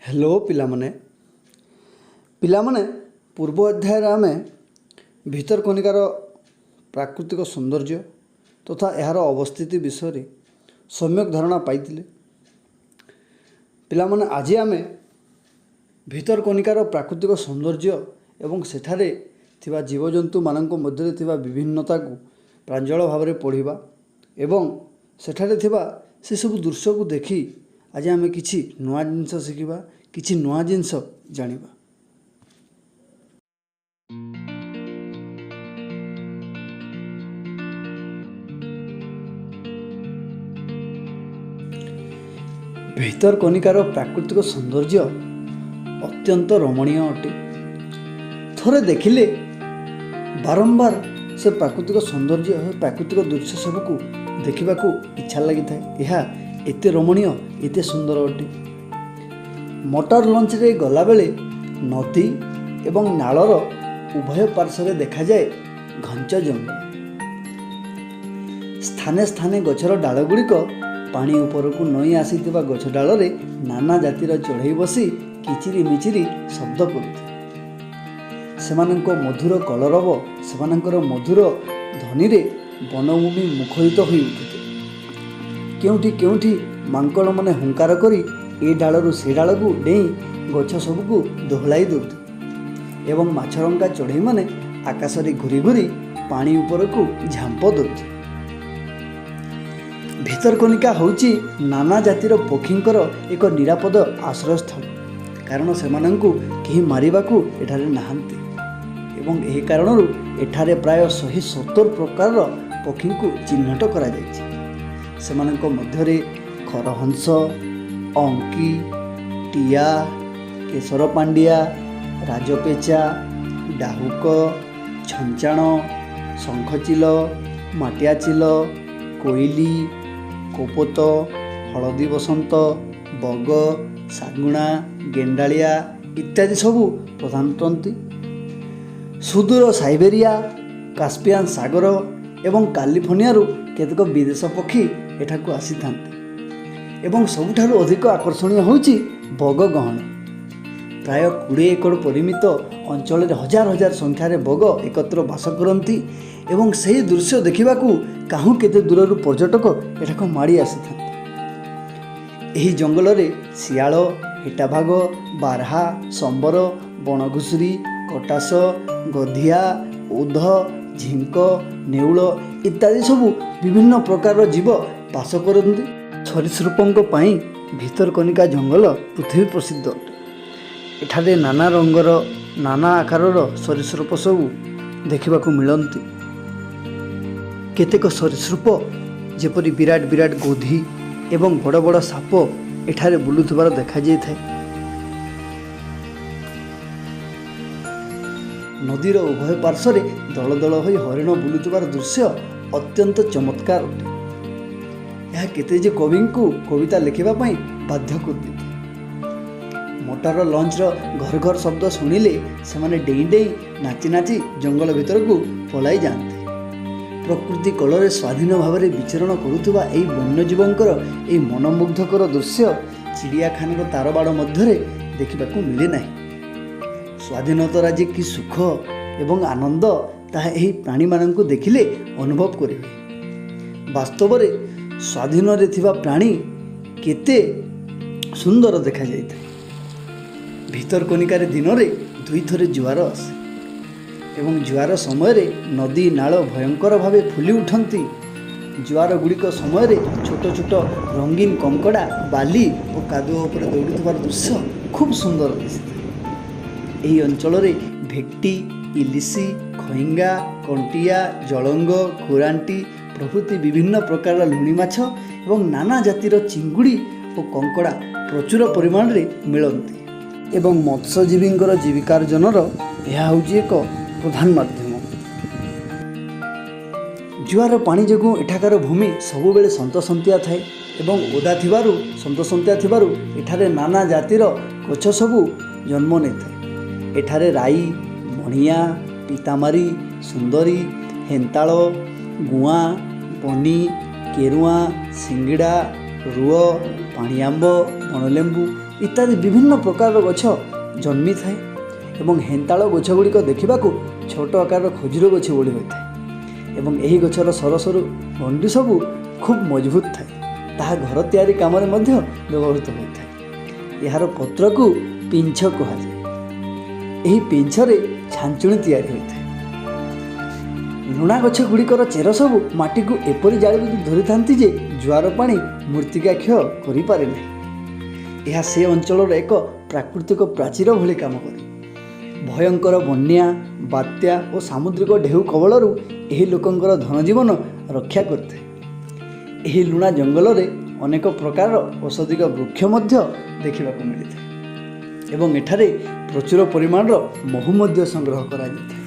Hello ପିଲାମାନେ, ପିଲାମାନେ, ପୂର୍ବ ଅଧ୍ୟାୟରେ ଆମେ ଭିତରକନିକାର ପ୍ରାକୃତିକ ସୌନ୍ଦର୍ଯ୍ୟ ତଥା ଏହାର ଅବସ୍ଥିତି ବିଷୟରେ ସମ୍ୟକ ଧାରଣା ପାଇଥିଲେ। ପିଲାମାନେ, ଆଜି ଆମେ ଭିତରକନିକାର ପ୍ରାକୃତିକ ସୌନ୍ଦର୍ଯ୍ୟ ଏବଂ ସେଠାରେ ଥିବା ଜୀବଜନ୍ତୁମାନଙ୍କ ମଧ୍ୟରେ ଥିବା ବିଭିନ୍ନତାକୁ ପ୍ରାଞ୍ଜଳ ଭାବରେ ପଢ଼ିବା ଏବଂ ସେଠାରେ ଥିବା ସେସବୁ ଦୃଶ୍ୟକୁ ଦେଖି ଆଜି ଆମେ କିଛି ନୂଆ ଜିନିଷ ଶିଖିବା, କିଛି ନୂଆ ଜିନିଷ ଜାଣିବା। ଭିତରକନିକାର ପ୍ରାକୃତିକ ସୌନ୍ଦର୍ଯ୍ୟ ଅତ୍ୟନ୍ତ ରମଣୀୟ ଅଟେ। ଥରେ ଦେଖିଲେ ବାରମ୍ବାର ସେ ପ୍ରାକୃତିକ ସୌନ୍ଦର୍ଯ୍ୟ, ପ୍ରାକୃତିକ ଦୃଶ୍ୟ ସବୁକୁ ଦେଖିବାକୁ ଇଚ୍ଛା ଲାଗିଥାଏ। ଏହା ଏତେ ରମଣୀୟ, ଏତେ ସୁନ୍ଦର ଅଟେ। ମୋଟର ଲଞ୍ଚରେ ଗଲାବେଳେ ନଦୀ ଏବଂ ନାଳର ଉଭୟ ପାର୍ଶ୍ୱରେ ଦେଖାଯାଏ ଘଞ୍ଚ ଜଙ୍ଗଲ। ସ୍ଥାନେ ସ୍ଥାନେ ଗଛର ଡାଳ ଗୁଡ଼ିକ ପାଣି ଉପରକୁ ନଇଁ ଆସିଥିବା ଗଛ ଡାଳରେ ନାନା ଜାତିର ଚଢ଼େଇ ବସି କିଚିରି ମିଚିରି ଶବ୍ଦ କରୁଥାଏ। ସେମାନଙ୍କ ମଧୁର କଲରବ, ସେମାନଙ୍କର ମଧୁର ଧ୍ୱନିରେ ବନଭୂମି ମୁଖରିତ ହୋଇ ଉଠୁଥାଏ। କେଉଁଠି କେଉଁଠି ମାଙ୍କଡ଼ମାନେ ହୁଙ୍କାର କରି ଏ ଡାଳରୁ ସେ ଡାଳକୁ ଡେଇଁ ଗଛ ସବୁକୁ ଦୋହଲାଇ ଦେଉଥିଲେ ଏବଂ ମାଛରଙ୍କା ଚଢ଼େଇମାନେ ଆକାଶରେ ଘୁରି ଘୁରି ପାଣି ଉପରକୁ ଝାମ୍ପ ଦେଉଥିଲେ। ଭିତରକନିକା ହେଉଛି ନାନା ଜାତିର ପକ୍ଷୀଙ୍କର ଏକ ନିରାପଦ ଆଶ୍ରୟସ୍ଥଳ, କାରଣ ସେମାନଙ୍କୁ କେହି ମାରିବାକୁ ଏଠାରେ ନାହାନ୍ତି ଏବଂ ଏହି କାରଣରୁ ଏଠାରେ ପ୍ରାୟ 170 ପ୍ରକାରର ପକ୍ଷୀଙ୍କୁ ଚିହ୍ନଟ କରାଯାଇଛି। ସେମାନଙ୍କ ମଧ୍ୟରେ ଖରହଂସ, ଅଙ୍କି, ଟିଆ, କେଶର ପାଣ୍ଡିଆ, ରାଜପେଚା, ଡାହୁକ, ଛଞ୍ଚାଣ, ଶଙ୍ଖଚିଲ, ମାଟିଆ ଚିଲ, କୋଇଲି, କୋପତ, ହଳଦୀ ବସନ୍ତ, ବଗ, ଶାଗୁଣା, ଗେଣ୍ଡାଳିଆ ଇତ୍ୟାଦି ସବୁ ପ୍ରଧାନ ଅଟନ୍ତି। ସୁଦୂର ସାଇବେରିଆ, କାସ୍ପିଆନ୍ ସାଗର ଏବଂ କାଲିଫର୍ଣ୍ଣିଆରୁ କେତେକ ବିଦେଶ ପକ୍ଷୀ ଏଠାକୁ ଆସିଥାନ୍ତି ଏବଂ ସବୁଠାରୁ ଅଧିକ ଆକର୍ଷଣୀୟ ହେଉଛି ବଗ ଗହଣ। ପ୍ରାୟ 20 ଏକର ପରିମିତ ଅଞ୍ଚଳରେ ହଜାର ହଜାର ସଂଖ୍ୟାରେ ବଗ ଏକତ୍ର ବାସ କରନ୍ତି ଏବଂ ସେହି ଦୃଶ୍ୟ ଦେଖିବାକୁ କାହୁଁ କେତେ ଦୂରରୁ ପର୍ଯ୍ୟଟକ ଏଠାକୁ ମାଡ଼ି ଆସିଥାନ୍ତି। ଏହି ଜଙ୍ଗଲରେ ଶିଆଳ, ହେଟାଭାଗ, ବାରହା, ସମ୍ବର, ବଣଘୁଷୁରୀ, କଟାସ, ଗଧିଆ, ଓଧ, ଝିଙ୍କ, ନେଉଳ ଇତ୍ୟାଦି ସବୁ ବିଭିନ୍ନ ପ୍ରକାରର ଜୀବ ବାସ କରନ୍ତି। ସରୀସୃପଙ୍କ ପାଇଁ ଭିତରକନିକା ଜଙ୍ଗଲ ପୃଥିବୀ ପ୍ରସିଦ୍ଧ ଅଟେ। ଏଠାରେ ନାନା ରଙ୍ଗର, ନାନା ଆକାରର ସରୀସୃପ ସବୁ ଦେଖିବାକୁ ମିଳନ୍ତି। କେତେକ ସରୀସୃପ ଯେପରି ବିରାଟ ବିରାଟ ଗୋଧି ଏବଂ ବଡ଼ ବଡ଼ ସାପ ଏଠାରେ ବୁଲୁଥିବାର ଦେଖାଯାଇଥାଏ। ନଦୀର ଉଭୟ ପାର୍ଶ୍ୱରେ ଦଳ ଦଳ ହୋଇ ହରିଣ ବୁଲୁଥିବାର ଦୃଶ୍ୟ ଅତ୍ୟନ୍ତ ଚମତ୍କାର ଅଟେ। ଏହା କେତେ ଯେ କବିଙ୍କୁ କବିତା ଲେଖିବା ପାଇଁ ବାଧ୍ୟ କରିଦେଇଥାଏ। ମୋଟର ଲଞ୍ଚର ଘର ଘର ଶବ୍ଦ ଶୁଣିଲେ ସେମାନେ ଡେଇଁ ଡେଇଁ, ନାଚି ନାଚି ଜଙ୍ଗଲ ଭିତରକୁ ପଳାଇ ଯାଆନ୍ତି। ପ୍ରକୃତି କୋଳରେ ସ୍ୱାଧୀନ ଭାବରେ ବିଚରଣ କରୁଥିବା ଏହି ବନ୍ୟଜୀବଙ୍କର ଏହି ମନୋମୁଗ୍ଧକର ଦୃଶ୍ୟ ଚିଡ଼ିଆଖାନାର ତାରବାଡ଼ ମଧ୍ୟରେ ଦେଖିବାକୁ ମିଳେ ନାହିଁ। ସ୍ୱାଧୀନତାର ଯେ କି ସୁଖ ଏବଂ ଆନନ୍ଦ, ତାହା ଏହି ପ୍ରାଣୀମାନଙ୍କୁ ଦେଖିଲେ ଅନୁଭବ କରିହୁଏ। ବାସ୍ତବରେ ସ୍ୱାଧୀନରେ ଥିବା ପ୍ରାଣୀ କେତେ ସୁନ୍ଦର ଦେଖାଯାଇଥାଏ। ଭିତରକନିକାରେ ଦିନରେ ଦୁଇଥର ଜୁଆର ଆସେ ଏବଂ ଜୁଆର ସମୟରେ ନଦୀ ନାଳ ଭୟଙ୍କର ଭାବେ ଫୁଲି ଉଠନ୍ତି। ଜୁଆର ଗୁଡ଼ିକ ସମୟରେ ଛୋଟ ଛୋଟ ରଙ୍ଗୀନ କଙ୍କଡ଼ା ବାଲି ଓ କାଦୁଅ ଉପରେ ଦୌଡ଼ୁଥିବାର ଦୃଶ୍ୟ ଖୁବ୍ ସୁନ୍ଦର ଦିଶିଥାଏ। ଏହି ଅଞ୍ଚଳରେ ଭେଟି, ଇଲିଶି, ଖଇଙ୍ଗା, କଣ୍ଟିଆ, ଜଳଙ୍ଗ, ଖୁରାଣ୍ଟି ପ୍ରଭୃତି ବିଭିନ୍ନ ପ୍ରକାରର ଲୁଣି ମାଛ ଏବଂ ନାନା ଜାତିର ଚିଙ୍ଗୁଡ଼ି ଓ କଙ୍କଡ଼ା ପ୍ରଚୁର ପରିମାଣରେ ମିଳନ୍ତି ଏବଂ ମତ୍ସ୍ୟଜୀବୀଙ୍କର ଜୀବିକାର୍ଜନର ଏହା ହେଉଛି ଏକ ପ୍ରଧାନ ମାଧ୍ୟମ। ଜୁଆର ପାଣି ଯୋଗୁଁ ଏଠାକାର ଭୂମି ସବୁବେଳେ ସନ୍ତସନ୍ତିଆ ଥାଏ ଏବଂ ଓଦା ଥିବାରୁ, ସନ୍ତସନ୍ତିଆ ଥିବାରୁ ଏଠାରେ ନାନା ଜାତିର ଗଛ ସବୁ ଜନ୍ମ ନେଇଥାଏ। ଏଠାରେ ରାଇ, ମଣିଆ, ପିତାମାରୀ, ସୁନ୍ଦରୀ, ହେନ୍ତାଳ, ଗୁଆଁ, ବନି, କେରୁଆଁ, ସିଙ୍ଗିଡ଼ା, ରୁଅ, ପାଣିଆମ୍ବ, ବଣଲେମ୍ବୁ ଇତ୍ୟାଦି ବିଭିନ୍ନ ପ୍ରକାରର ଗଛ ଜନ୍ମିଥାଏ ଏବଂ ହେନ୍ତାଳ ଗଛ ଗୁଡ଼ିକ ଦେଖିବାକୁ ଛୋଟ ଆକାରର ଖଜୁର ଗଛ ଭଳି ହୋଇଥାଏ ଏବଂ ଏହି ଗଛର ସରୁ ସରୁ ଗଣ୍ଡି ସବୁ ଖୁବ୍ ମଜବୁତ ଥାଏ। ତାହା ଘର ତିଆରି କାମରେ ମଧ୍ୟ ବ୍ୟବହୃତ ହୋଇଥାଏ। ଏହାର ପତ୍ରକୁ ପିଞ୍ଛ କୁହାଯାଏ। ଏହି ପିଞ୍ଛରେ ଛାଞ୍ଚୁଣି ତିଆରି ହୋଇଥାଏ। ଲୁଣା ଗଛ ଗୁଡ଼ିକର ଚେର ସବୁ ମାଟିକୁ ଏପରି ଜାଳିବୁଜି ଧରିଥାନ୍ତି ଯେ ଜୁଆର ପାଣି ମୃତ୍ତିକା କ୍ଷୟ କରିପାରେ ନାହିଁ। ଏହା ସେ ଅଞ୍ଚଳର ଏକ ପ୍ରାକୃତିକ ପ୍ରାଚୀର ଭଳି କାମ କରେ। ଭୟଙ୍କର ବନ୍ୟା, ବାତ୍ୟା ଓ ସାମୁଦ୍ରିକ ଢେଉ କବଳରୁ ଏହି ଲୋକଙ୍କର ଧନଜୀବନ ରକ୍ଷା କରିଥାଏ। ଏହି ଲୁଣା ଜଙ୍ଗଲରେ ଅନେକ ପ୍ରକାରର ଔଷଧିକ ବୃକ୍ଷ ମଧ୍ୟ ଦେଖିବାକୁ ମିଳିଥାଏ ଏବଂ ଏଠାରେ ପ୍ରଚୁର ପରିମାଣର ମହୁ ମଧ୍ୟ ସଂଗ୍ରହ କରାଯାଇଥାଏ।